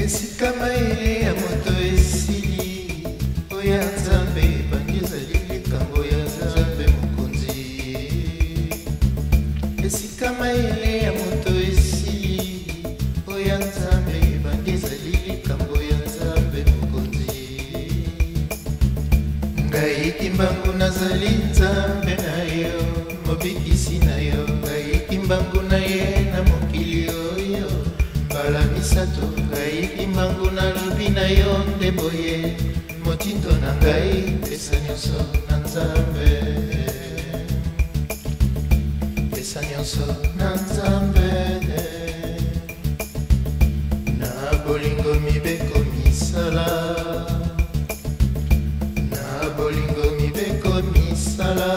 Esika mayele ya moto esili, oyo ya Nzambe ebandi ezali likambo ya Nzambe Mokonzi. Esika mayele ya moto esili, oyo ya Nzambe ebandi ezali likambo ya Nzambe Mokonzi. Ngai Kimbangu nazali Nzambe na yo, mobikisi na yo. Ngai Kimbangu na ye na mokili oyo mbala misato. Ngai Kimbangu nalobi na yo nde boye, motindo na ngai pesa nyonso na Nzambe, pesa nyonso na Nzambe. Na bolingo mibeko misala, na bolingo mibeko misala.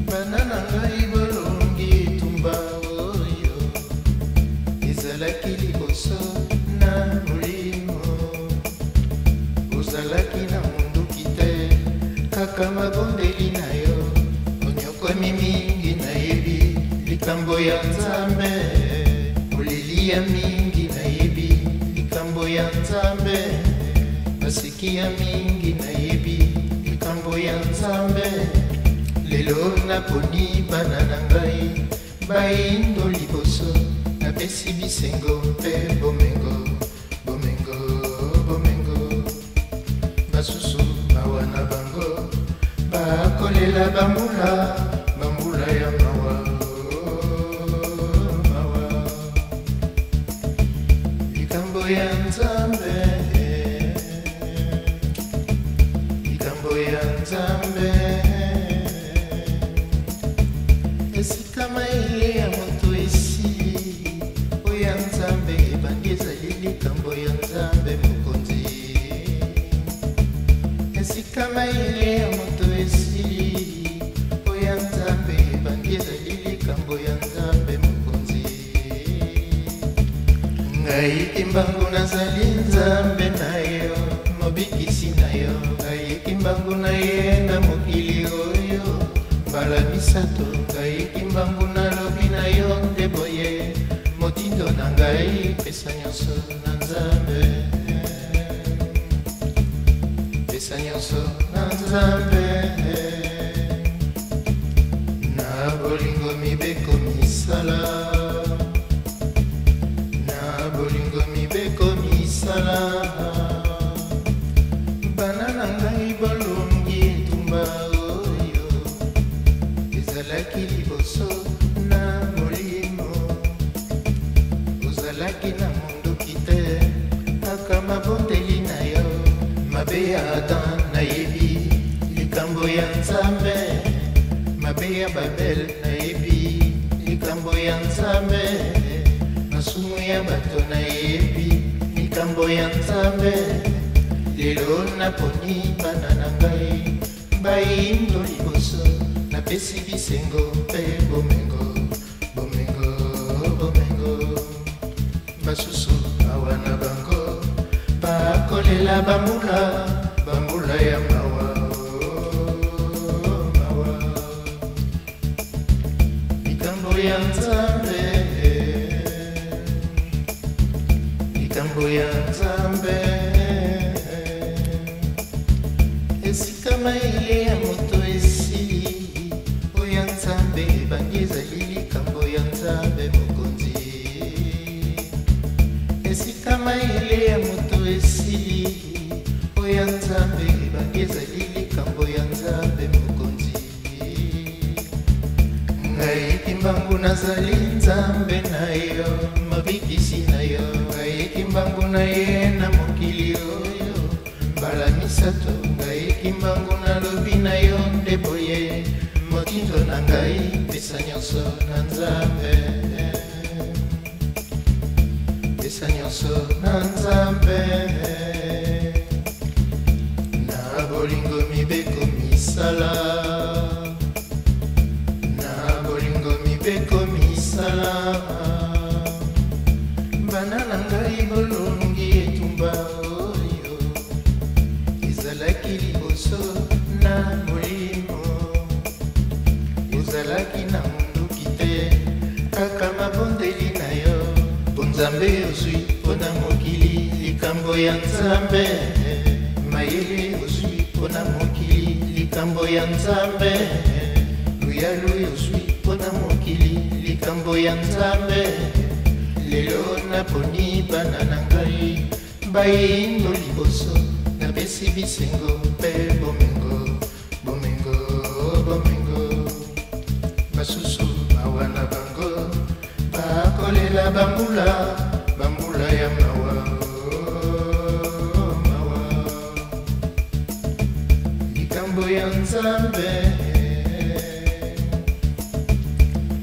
Bana na ngai bolongi etumba oyo ezalaki liboso na molimo. Ozalaki na monduki te, kaka mabondeli na yo. Onyokwami mingi, nayebi likambo ya Nzambe. Oleli ya mingi, nayebi likambo ya Nzambe. Baseki ya mingi, nayebi likambo ya Nzambe. Lelo naponi bana na ngai bayindo liboso, napesi bisengo mpe bomengo, bomengo, bomengo. Basusu mawa na bango, bakolela bambula, bambula ya mawa, mawa. Likambo ya Nzambe, likambo ya Nzambe. Esika mayele ya moto esili, oyo ya Nzambe ebandi ezali likambo ya Nzambe Mokonzi. Esika mayele ya moto esili, oyo ya Nzambe ebandi ezali likambo ya Nzambe Mokonzi. Ngai Kimbangu nazali Nzambe na yo, mobikisi na yo. Ngai Kimbangu na ye na mokili oyo mbala misato. Ngai Kimbangu nalobi na yo nde boye, motindo na ngai pesa nyonso na Nzambe, pesa nyonso na Nzambe. Na bolingo mibeko misala, na bolingo mibeko misala. Bana na ngai bolongi etumba oyo ezalaki liboso na molimo. Ozalaki na mondoki te, kaka mabondeli na yo. Mabe ya Adam, nayebi likambo ya Nzambe. Mabe ya Babel, nayebi likambo ya Nzambe. Masumu ya bato, nayebi likambo ya Nzambe. Lelo naponi bana na ngai bayindo liboso, napesi bisengo mpe bomengo, bomengo, bomengo. Basusu mawa na bango, bakolela bambula, bambula ya mawa, mawa. Likambo ya Nzambe, likambo ya Nzambe. Esika mayele ya moto esili, oyo ya Nzambe ebandi ezali likambo ya Nzambe Mokonzi. Esika mayele ya moto esili, oyo ya Nzambe ebandi ezali likambo ya Nzambe Mokonzi. Ngai Kimbangu nazali Nzambe na yo, mobikisi na yo. Ngai Kimbangu na ye na mokili oyo mbala misato. Ngai Kimbangu nalobi na yo nde boye, motindo na ngai pesa nyonso na Nzambe, pesa nyonso na Nzambe. Na bolingo mibeko misala, na bolingo mibeko misala. Bana na ngai bolongi etumba oyo ezalaki liboso na molimo. Ozalaki na monduki te, kaka mabondeli na yo. Bonzambe ozwi mpo na mokili, likambo ya Nzambe. Mayele ozwi mpo na mokili, likambo ya Nzambe. Luyalu ozwi mpo na mokili, likambo ya Nzambe. Lelo naponi bana na ngai bayindo liboso, napesi bisengo mpe bomengo, bomengo, bomengo. Basusu mawa na bango bakolela bambula, bambula ya mawa, mawa. Likambo ya Nzambe,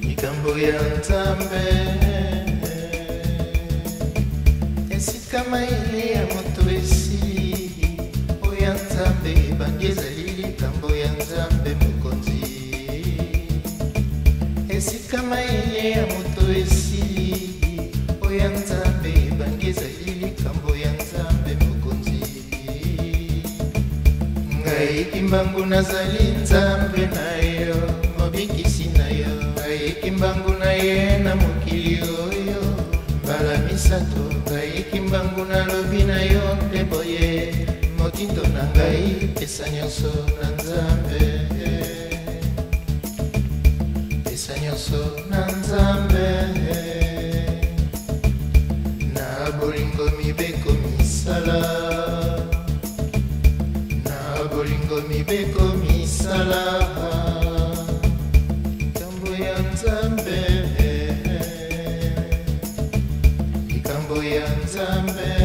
likambo ya Nzambe. Esika mayele ya moto esili, oyo ya Nzambe ebandi, ezali likambo ya Nzambe mokonzi. Esika mayele ya moto esili, oyo ya Nzambe ebandi, ezali likambo ya Nzambe mokonzi. Ngai Kimbangu nazali Nzambe na yo, mobikisi na yo. Ngai Kimbangu na ye na mokili oyo mbala misato. Ngai Kimbangu nalobi na yo nde boye, motindo na ngai, pesa nyonso na Nzambe, pesa nyonso na Nzambe. Na bolingo mibeko misala, na bolingo mibeko misala. Likambo ya Nzambe, likambo ya Nzambe.